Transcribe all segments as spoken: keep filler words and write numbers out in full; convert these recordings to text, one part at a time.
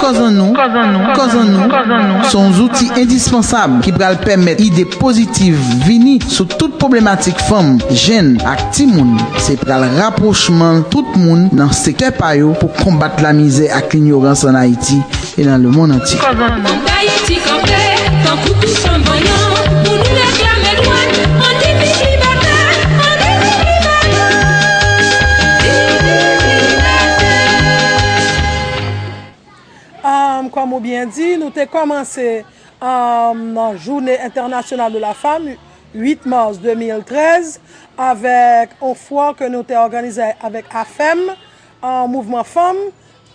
Kòz an nou, kòz an nou, kòz an nou, se yon zouti endispansab ki pral pèmèt ide pozitiv vini sou tout pwoblematik fanm, jenn ak timoun. Se pral rapwochman tout moun nan sektè pa yo pou konbat lamizè ak linyorans ann Ayiti e nan lemonn antye. Kòz an nou. Fòk Ayiti kanpe, tankou tou chanm vanyan, pou nou reklame dwa n, ann di viv libète, ann di viv libète, viv libète. Um, kòm ou byen di, nou te kòmanse, um, nan Journée Internationale de la Femme, uit mas de mil trèz, avèk yon fwa ke nou te òganize avèk AFEM, um, Mouvman Fanm,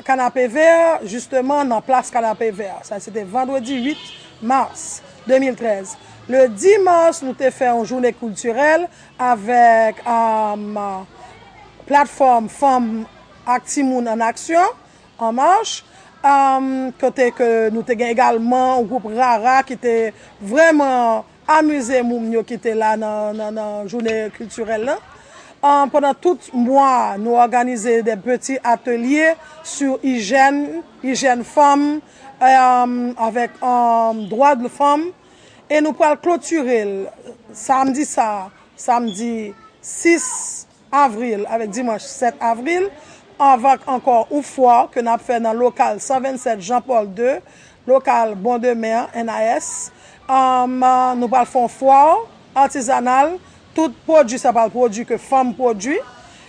Kanapevè, jisteman nan plas Kanapevè. Sa, se te vandredi uit mas de mil trèz. Le dis mas, nou te fè yon jounen kiltirèl avèk, um, platfòm Fanm ak Timoun an Aksyon, An Mach, um, kote ke nou te gen egalman yon gwoup Rara ki te vrèman amize moun yo ki te la nan, nan, nan jounen kiltirèl lan. Um, pandan tout mwa, nou òganize de peti atelye sou ijèn, ijèn fanm, um, avèk, um, dwa de fanm. E nou pral klotire l samdi sa, samdi sis avril avèk dimanch sèt avril, avèk ankò yon fwa ke n ap fè nan lokal san vennsèt Jean Paul de, lokal Bon Demain an, N A S. Um, nou pral fè yon fwa atizanal, tout pwodui sa pral pwodui ke fanm pwodui.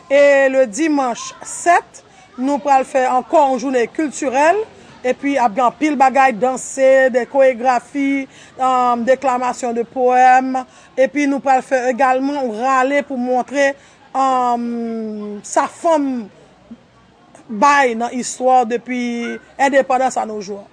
E le dimanch sèt, nou pral fè ankò yon jounen kiltirèl, epi ap gen anpil bagay, danse, de koregrafi, um, deklamasyon de powèm, epi nou pral fè egalman yon rale pou montre, um, sa fanm bay nan istwa depi endepandans a nos jours.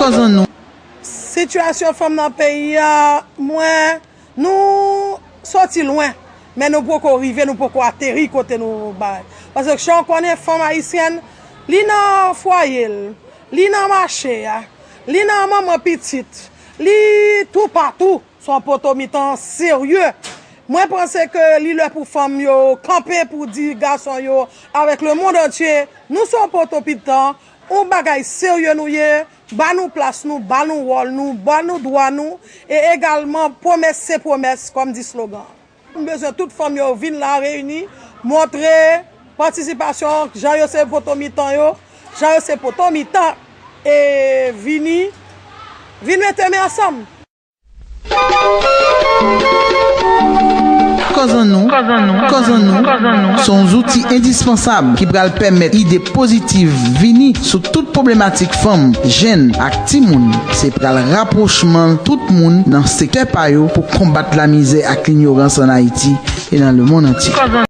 Kòz an nou. Sitiyasyon fanm nan peyi a, mwen, nou soti lwen, men nou poko rive, nou poko ateri kote nou bay. Paske jan w konnen fanm ayisyèn, li nan fwaye l, li nan mache a, li nan manman pitit, li toupatou. Se yon poto mitan serye. Mwen panse ke li lè pou fanm yo kanpe pou di gason yo avèk le monde entier, nou se yon poto mitan, yon bagay serye nou ye, ba nou plas nou, ba nou wòl nou, ba nou dwa nou, e egalman pwomès se pwomès kòm di slogan. M bezwen tout fanm yo vin la reyini, montre patisipasyon, jan yo se poto mitan yo, jan yo se poto mitan, e vini, vin mete men ansanm. Kòz an nou. Kòz an nou. Se yon zouti endispansab ki pral pèmèt ide pozitiv vini sou tout pwoblematik fanm, jenn ak timoun. Se pral rapwochman tout moun nan sektè pa yo pou konbat lamizè ak linyorans ann Ayiti e nan lemonn antye.